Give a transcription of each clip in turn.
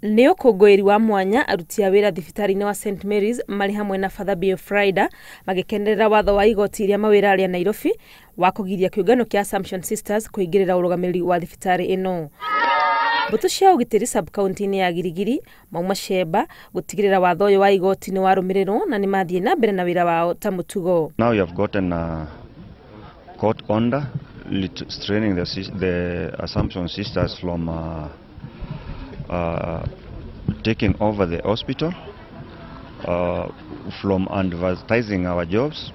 Nĩ ũkũngũĩri wa mwanya aruti a wĩra thibitarĩ-inĩ wa St Mary's marĩ hamwe na Father Bill Frieda magĩkenerera watho wa igoti rĩa mawĩra rĩa Nairobi wa kũgiria kĩũngano kĩa Assumption Sisters kũingĩrĩra ũrũgamĩrĩri wa thibitarĩ ĩno. Mbũtũ cia ũgitĩri sub-county-inĩ ya Girigiri mauma Sheba gũtigĩrĩra watho ũyũ wa igoti nĩ warũmĩrĩrwo na nĩ mathiĩ na mbere na wĩra wao ta mũtugo. Now you have gotten a court order restraining the Assumption Sisters from taking over the hospital, from advertising our jobs,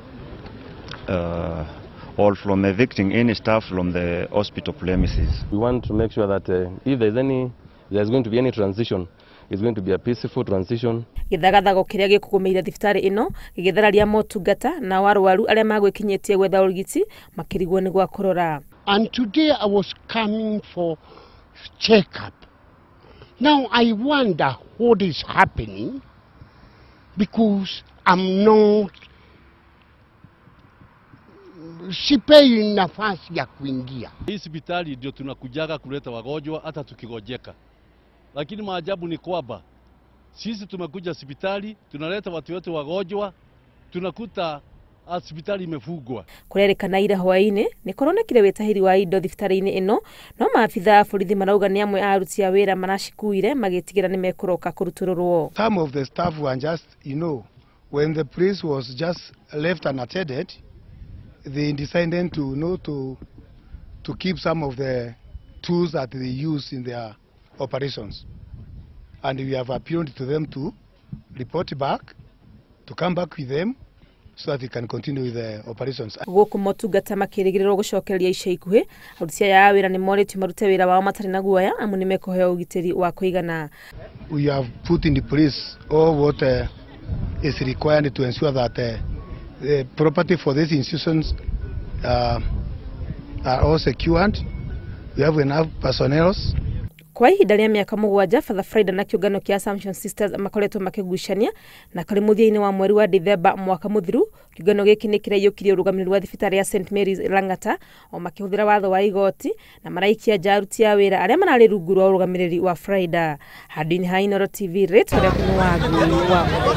or from evicting any staff from the hospital premises. We want to make sure that if there's going to be any transition, it's going to be a peaceful transition. Gĩthagathago kĩrĩa gĩkũgũmĩire thibitarĩ ĩno gĩgĩthararia motungata na arwaru arĩa magwĩkinyĩtie gwetha ũrigiti makĩrigwo nĩ gwa kũrora. And today I was coming for checkup. Now I wonder what is happening because I'm not sipei nafasi ya kuingia. Hii hospitali ndio tunakujaga kuleta wagonjwa hata tukigojeka. Lakini maajabu ni kwamba sisi tumekuja hospitali, tunaleta watu wetu wagonjwa, tunakuta hospitali imefungwa. Kurerekana ira hwaini ni kuronekire witahiri wa indo thibitarĩ-inĩ ĩno, no maabitha a borithi marauga nĩ amwe a aruti a wĩra maracikuire magĩtigĩra nĩ mekũroka kũrutũrũrwo. Some of the staff were just, you know, when the police was just left unattended, they decided to, you know, to keep some of the tools that they use in their operations. And we have appealed to them to report back, to come back with them, so that we can continue with the operations. Gũkũ motungata makĩrĩgĩrĩrwo gũcokereria ica ikuhĩ, aruti aya a wĩra nĩ morĩtio marute wĩra wao matarĩ na guoya amu nĩ mekũheo ũgitĩri wa kũigana. We have put in place all what is required to ensure that the property for these institutions are all secured. We have enough personnel. Kwa ihinda rĩa mĩaka 7 Father Frieda na kĩũngano kĩa Assumption Sisters makoretwo makĩgucania, na kũrĩ mũthia-inĩ wa mweri wa Dithemba mwaka mũthiru kĩũngano gĩkĩ nĩ kĩraiyũkirie ũrũgamĩrĩri wa thibitarĩ ya St Mary's Lang'ata o makĩhũthĩra watho wa igoti na maraikia nja aruti a wĩra arĩa mararĩ rungu rwa ũrũgamĩrĩri wa Frieda. Handũ-inĩ ha Inooro TV, rĩtwa rĩaku nĩ Wangui wa Mũthia.